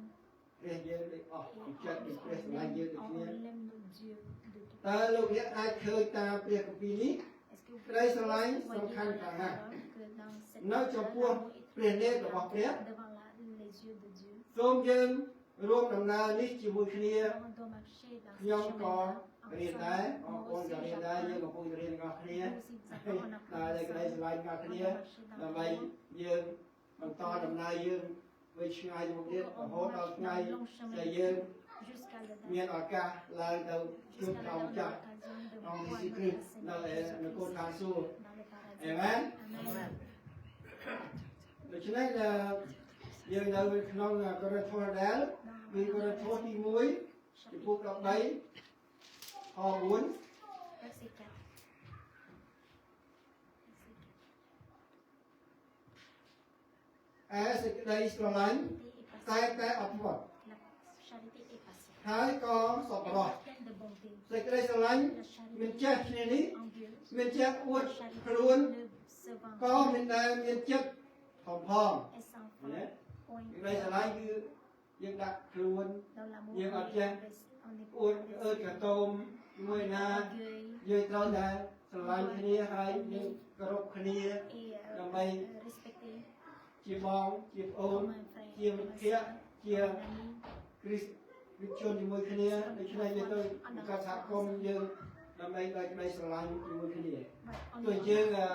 ព្រះយើងដូចអស់ Et ពីចិត្តពីព្រះស្រ on ឡាញ់យើង aime, ដូចគ្នា on aime notre Dieu de tout. តើលោកអ្នកអាចឃើញតាមព្រះគម្ពីរនេះ Est-ce que vous ក្តីស្រឡាញ់ voyez សំខាន់ dans ខ្លាំង la ណាស់ parole que dans cette នៅ parole, ចំពោះ l'amour est ព្រះនេតរបស់ព្រះ devant les yeux de Dieu? សូមយើងរួមដំណើរនេះជាមួយគ្នា On doit marcher dans ce ខ្ញុំក៏ chemin-là រៀនដែរ ensemble. បង Moi ប្អូនក៏ aussi, រៀនដែរយើង j'apprends. កំពុងរៀនទាំងអស់គ្នា Nous aussi, nous apprenons, on ដើរ apprend ដោយក្តី ensemble. ស្រឡាញ់ទាំងអស់ On គ្នា doit marcher dans ដើម្បី l'amour យើងបន្តដំណើរយើងវិញឆ្ងាយទៅមុខទៀតរ pour ហូត qu'on ដល់ marche ថ្ងៃ dans le long ដែល chemin យើង jusqu'à la date, មានឱកាសឡើងទៅជួប jusqu'à ព្រះ la អង្គចាស់ date l'occasion de អង្គ voir យេស៊ូវគ្រីស្ notre ទនៅ Seigneur ឯនគរ Jésus-Christ ឋានសួគ៌ dans le paradis. អេមែន Amen. ដូច្នេះអឺយើងនៅក្នុងកូរិនថូសដែល Dans គឺកូរិនថូសទី1ចំពោះ chapitre 13ខ4 verset 4. ឯសេចក្តីស្រឡាញ់ Verset 4. តែតែអត់ធ្មត់ La charité est patiente. ហើយក៏សប្បុរស Elle est pleine de bonté. សេចក្តីស្រឡាញ់ La មិន charité ចេះគ្នានេះ envieuse. មិនចេះអួត La charité ខ្លួន ne se vante ក៏ pas. មិនដែលមានចិត្តធំផង Elle s'enfle ណា point. សេចក្តីស្រឡាញ់គឺយើងដាក់ខ្លួន Dans l'amour, យើង on អត់ចេះ est, on est អួតអើតកតោមជាមួយណា orgueil យើងត្រូវតែស្រឡាញ់គ្នាហើយយើងគោរពគ្នា et ដើម្បី respecter ជាបងជាប្អូន comme un frère, ជាមិ comme ត្ត un ភក្តិ soeur, ជា comme un ami. គ្រីស្ទវិជនជាមួយគ្នាដូច្នេះយើងទៅបង្កើតសហគមន៍យើងដើម្បីដោយក្តីស្រឡាញ់ជាមួយគ្នា Ouais, on ទោះ est យើងអឺ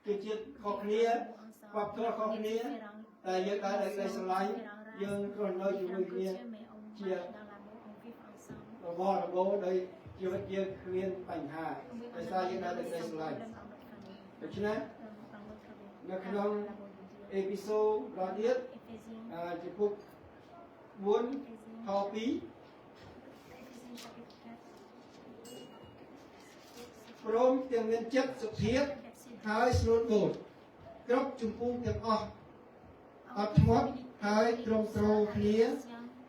គឺជាខុសគ្នា ensemble, វប្បធម៌ខុស on est គ្នា différents, តែយើងដើរដោយក្តីស្រឡាញ់ différents races, យើងរស់នៅជាមួយ différentes គ្នា cultures, mais on ជា marche dans l'amour, on vit ensemble. របររបូរដោយជីវិតយើងគ្មានបញ្ហា Oui, ដោយ on n'a សារយើងដើរ pas ដោយក្តី de ស្រឡាញ់ problème dans notre famille, ដូច្នេះ dans notre vie, នៅក្នុង dans l'amour de Dieu. អេពីសូតទៀត Éphésiens, អឺចំពោះ4 Éphésiens, ខ2 Éphésiens chapitre 4, ព្រមទាំងមានចិត្តសុភាព verset 2. ហើយស្លូតបូតគ្រប់ជំពូកទាំងអស់ អត់ធ្មត់ហើយទ្រង់ទ្រគ្នា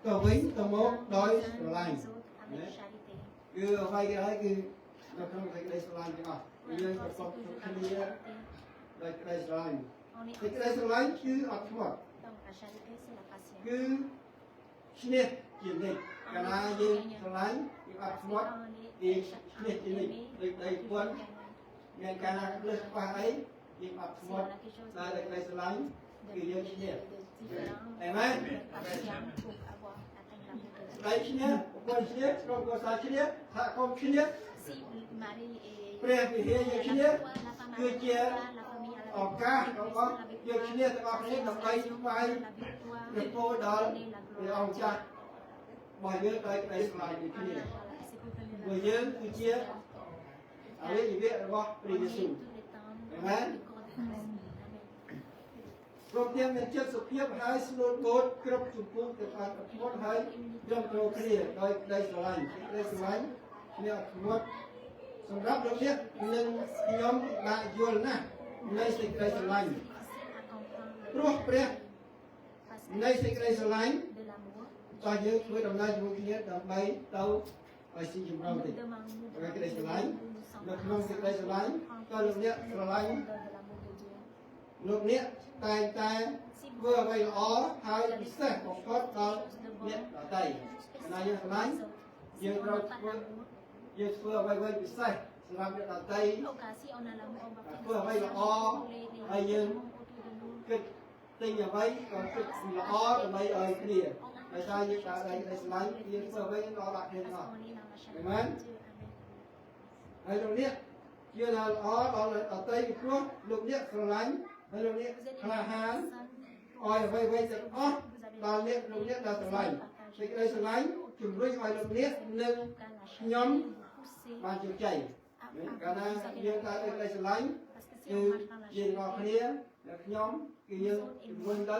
ទៅវិញទៅមកដោយស្រឡាញ់ Avec charité. គឺអ្វីគេហើយគឺនៅក្នុងសេចក្តីស្រឡាញ់ទាំងអស់យើងប្រកប C'est toujours គ្រប់ dans គ្នា la charité. ដោយក្តីស្រឡាញ់ On est សេចក្តីស្រឡាញ់គឺអត់ធ្មត់ Donc la charité, c'est la patience. គឺឈ្នះជានិច្ចកាលណាយើងស្រឡាញ់យើងអត់ Parce ធ្មត់ que quand on est គេឈ្នះជានិច្ច aimé, ដូចដី on ពន្ធ toujours gagne. មានកាលណាលើសខ្វះអីយើងអត់ធ្ Si មត់ on a quelque chose តែដោយក្តីស្រឡាញ់ de, គឺយើងឈ្នះ de différent, Amen. on est patient pour avoir atteint l'amour de Dieu. ស្ដីឈ្នះប្រពន្ធឈ្នះក្រុមគ្រួសារឈ្នះសហគមន៍ឈ្នះ Si Marie et ព្រះវិហារយើងឈ្នះ la foi, la femme a la គឺជា victoire, la famille a la ឱកាស victoire, របស់ les យើងឈ្នះ chrétiens ទាំងអស់គ្នា a la ដើម្បី victoire, ថ្វាយ la victoire, ព្រះពរដល់ donner la ព្រះ gloire à អង្គចាស់ Dieu. របស់យើងដោយក្តីស្រឡាញ់ដូចគ្នា Voilà, c'est pour donner la ព្រោះយើងគឺជាអរិយវៈរបស់ព្រះ On យេស៊ូវ est tout le temps Amen. le corps de Christ. Amen. ព្រមទាំងមានចិត្តសុភាពហើយស្លូតបូតគ្រប់ជំពូកទាំងអត់ធ្មត់ហើយយំត្រូវគ្នាដោយក្តីស្រឡាញ់ក្តីស្រឡាញ់គ្នាអត់ធ្មត់សម្រាប់លោកអ្នកនិងខ្ញុំពិបាកយល់ណាស់នៃសេចក្តីស្រឡាញ់ C'est difficile à comprendre ព្រោះព្រះ parce នៃសេចក្តីស្រឡាញ់ que de l'amour, តោះយើងធ្វើដំណើរជាមួយគ្នាដើម្បីទៅឲ្យស៊ីជម្រៅ nous តិច demandons, nous សេចក្តីស្រឡាញ់ demandons, nous នៅក្នុងសេចក្តីស្រឡាញ់ prendre តើលោកអ្នកស្រឡាញ់ de l'amour de Dieu. លោកអ្នកតែងតែ Si ធ្វើ vous អ្វីល្អហើយពិសេសបំផុតដល់អ្នកដទៃ chose កាលណាយើងស្រឡាញ់ les autres, si យើង on ត្រូវ n'a pas ធ្វើ l'amour, យើងធ្វើអ្វីៗពិសេសសម្រាប់អ្នកដទៃ ok, si on a l'amour, on va faire ធ្វើអ្វីល្អ spécial pour les ហើយយើង gens autour de nous. គិតទិញអ្វីក៏គិតល្អដើម្បីឲ្យគ្នាដោយសារយើងដើរដៃដៃស្រឡាញ់យើងធ្វើអ្វីល្អដាក់គ្នា Parce ទាំងអស់ qu'on est dans la charité Amen. de Dieu. Amen. ហើយលោកអ្នកជាថាល្អដល់អ្នកដទៃពីព្រោះលោកអ្នកស្រឡាញ់ហើយលោកអ្នក Vous êtes ក្លា une ហាន personne ឲ្យអ្វីៗទាំងអស់ vous avez ដល់អ្នកលោកអ្នកដែលស្រឡាញ់សេចក្តីស្រឡាញ់ជំរុញឲ្យលោកអ្នកនិង car la ខ្ញុំ charité vous pousse បានជោគជ័យ à, កាលណា vous avez យើងដើរដោយក្តីស្រឡាញ់ parce que si គឺ on marche dans la យើងទាំងអស់ charité, គ្នានិងខ្ញុំគឺយើងជំរុញទៅ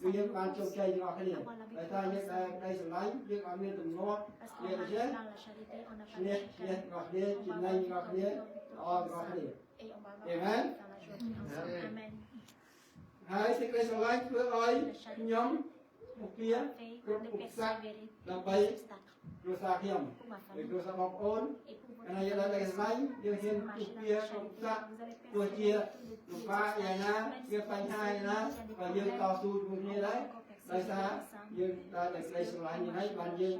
គឺយើងបានជោគជ័យទាំងអស់គ្នាដោយសារយើងដើរក្តីស្រឡាញ់យើងអត់មានទំនាស់ parce qu'on យើង marche ចេះ dans la charité, on n'a ឈ pas de ្នះឈ្នះ chicane, ទាំងអស់គ្នា on va ចំណេញ avoir ទាំងអស់គ្នាល្អ victoire ទាំងអស់គ្នា ensemble et on va avoir Amen. dans la joie ensemble. Amen. ហើយសេចក្តីស្រឡាញ់ធ្វើឲ្យខ្ញុំមុខៀ Fait គ្រប់ de ឧបសគ្គ persévérer ដើម្បី les obstacles គ្រួសារខ្ញុំ pour ma ឬ famille គ្រួសារបងប្អូន et pour កាលណាយើងដើរដោយស្រឡាញ់យើងហ៊ាន votre ពុ marcher ភា dans la គ្រប់ charité, សគ្គ vous allez ទោះជា persévérer tous លំបាក les យ៉ាងណា obstacles, វាបញ្ហាយ៉ាងណា même s'il y a des ក៏យើងត problèmes, ស៊ូជាមួយគ្នាដែរ on va encore ដោយសារ persévérer ensemble. យើងដើរដោយក្តីស្រឡាញ់នេះហើយបានយើង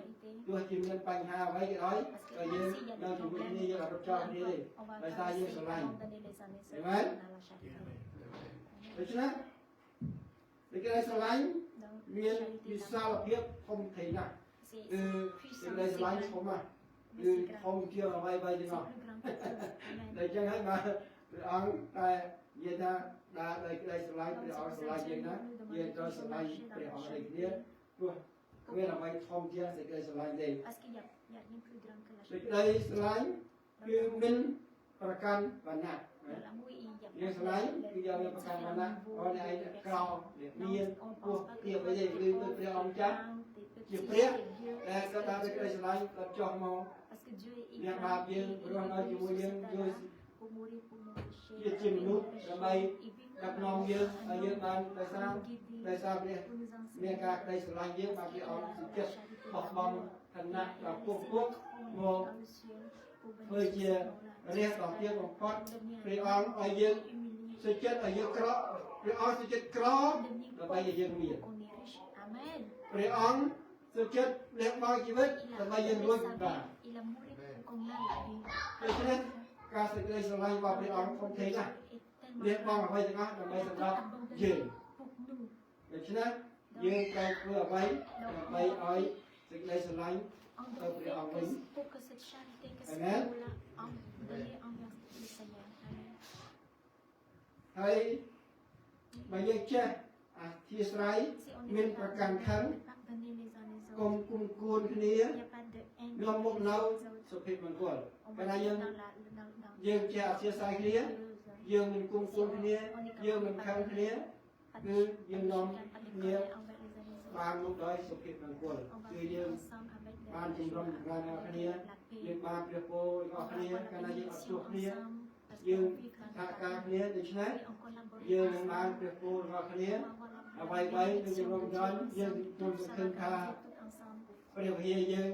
ទោះជាមានបញ្ហាអ្វីក៏ដោយ Parce ក៏ que យើង s'il y a នៅ des ជាមួយគ្នា problèmes, យើងអត់រត់ចោលគ្នាទេ on va ដោយ pas សារយើង laisser ស្រឡាញ់ abandonner les uns les autres. Amen. On a la charité. ដូច្នេះសេចក្តីស្រឡាញ់ Donc, មាន la charité, វិសាលភាពធំធេងណាស់ c'est គឺ c'est សេចក្តី puissant, ស្រឡាញ់ c'est ធំណាស់ grand, គឺ mais c'est ធំ grand. ជាងអ្វីៗទាំងអ C'est ស់ plus grand que tout. Amen. ដូច្នេះហើយបាទព្រះអង្គតែនិយាយថាដើរដោយក្តីស្រឡាញ់ Donc, ព្រះ c'est អង្គ pour ça ស្រឡាញ់ que យើងណា Dieu nous យើង demande de ត្រូវស្រ toujours ឡាញ់ marcher dans ព្រះ la អង្គដូចគ្នា charité. ព្រោះគ្មានអ្វីធំជាងសេចក្តីស្រឡាញ់ទេ Parce qu'il n'y a, il y a rien plus grand que la សេច charité. ក្តីស្រឡាញ់គឺមិនប្រកាន់វណ្ណៈ Dans l'amour, il n'y a យើង pas ស្រឡាញ់ de, គឺយកមកប្រកាន់វណ្ណៈ différents អូន niveaux ឯង de ក្រ personnes. អ្នកមាន Non, on ពោះ pense pas ទៀ que toi, បអីទេ t'es គឺទៅ pauvre, ព្រះអង្គ t'es ចាស់ grand, t'es ជា petit, ព្រះ t'es vieux. ដែល Parce គាត់ដើរដោយ que ក្តី Dieu, ស្រឡាញ់គាត់ចោះមក parce que Dieu est អ្នកបាប grand, យើង il រស់នៅ est ជាមួយ venu sur cette យើងជួយ terre pour mourir pour nos péchés, ជា il a pris ជាមនុស្ស nos péchés, ដើម្បី il vit ដឹក dans nous នាំយើង un ឲ្យយើង homme បានដោយសារ pour nous guider, ដោយសារព្រះ pour nous មាន enseigner. ការក្តីស្រឡាញ់យើងបាន Parce ព្រះ qu'il អង្គ a សុ la ចិត្ត charité, បោះបង់ l'amour. ឋានៈ Il a ដល់ពុក laissé ពុក le trône មក dans le ciel pour ធ្វើ venir ជា sur ce monde-là, រា sur cette ជដ៏ទាប terre, បំផុត pour devenir ព្រះ un អង្គឲ្យយើង humilié, សុចិត្តឲ្យយើងក្រព្រះអង្គសុចិត្តក្រ devenir ដើម្បីឲ្យ pauvre យើងមាន pour qu'on est riche. Amen. ព្រះអង្គសុចិត្តលះបង់ជីវិត Il ដើម្បី a យើងរួច donné sa បាន vie, il a mouru pour qu'on ait la vie. ដូច្នេះការសេចក្តីស្រឡាញ់របស់ព្រះអង្គធំធេងណាស់ Est tellement លះបង់ grand. អ្វីទាំងអស់ដើម្បី Il a សម្រាប់ tout abandonné យើង pour nous. ដូច្នេះយើងត្រូវធ្វើអ្វីដើម្បីឲ្យសេចក្តីស្រឡាញ់ On ទៅព្រះ devait អង្គវិញ que, pour que cette charité, que cet Amen. amour-là, en, donné envers le Seigneur. Amen. ហើយបើយើងចេះអធិស្ឋាន Si on មាន est ប្រកាន់ capable ខឹង de pardonner les uns les កុំ autres, គុំគួនគ្នា il n'y a pas de haine នាំមក les នៅ uns les autres. សុភមង្គល On va vivre កាលណាយើង dans la, dans, dans យើងចេះអធិស្ឋានគ្នា heureuse. យើងមិនគុំគួនគ្នា យើងមិនខឹងគ្នា Pas គឺ de, យើង pas de នាំ chicane, pas de គ្នា colère envers les uns les autres. បានមកដោយសុភមង្គល On va vivre គឺយើង ensemble avec de បាន la joie, ជំរុំចម្រើនដល់ avec គ្នា la យើង paix. បានព្រះពររបស់ On va គ្នា avoir la កាលណាយើងអត់ bénédiction ទោសគ្នា ensemble parce យើង qu'on vit dans សហ la ការ paix. គ្នាដូច្នេះ Et on collabore យើងនឹងបាន ensemble. ព្រះពររបស់គ្នា On va avoir la អ្វីៗនឹង bénédiction ជំរុំ de ចម្រើន Dieu យើង ensemble. ខ្ញុំ Tout សង្ឃឹម ça va ថា grandir tout ensemble. ព្រះវិហារយើង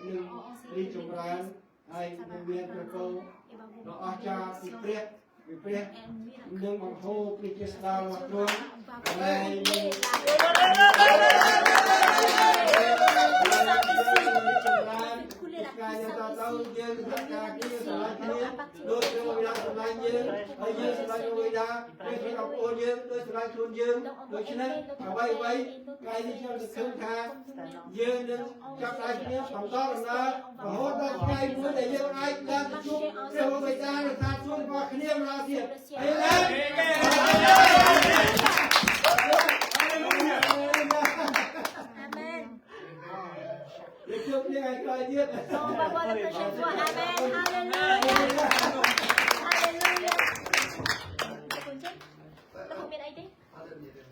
នឹង On, on sait រីក que ចម្រើន l'Église, ហើយ ça នឹង va មានព្រះពរ agrandir et va ដ៏ vous អស្ចារ្យពី bénédiction ព្រះពីព្រះ et un miracle នឹង de បង្ហូរ Dieu. ព្រះជា Parce ស្ដា que របស់ Dieu ទ្រង់ va, កន្លែង va couler la ចម្រើនថ្ងៃតទៅយើងសហការគ្នាស្រឡាញ់គ្នាដូចព្រះវិដាស្រឡាញ់យើងហើយយើងស្រឡាញ់ព្រះវិដាដូចស្រឡាញ់បងប្អូនយើងដូចស្រឡាញ់ខ្លួនយើង Donc on ដូ va ច្នេះ aimer notre អ្វីអ្វី frère et notre ថ្ងៃនេះខ្ញុំ sœur សង្ឃឹមថា comme nous-mêmes. យើងនឹងចាប់ដៃគ្នាបន្តដំណើររហូតដល់ថ្ងៃមួយដែលយើងអាចដើរទៅជួបព្រះវិដានៅឋានសួគ៌របស់គ្នាម្ដងទៀតអេមែន Amen. យើងជួបគ្នាថ្ងៃក្រោយទៀត On va voir la prochaine fois. Amen. Hallelujah. Hallelujah. អរគុណចា៎លោកមានអីទេ អត់មានទេ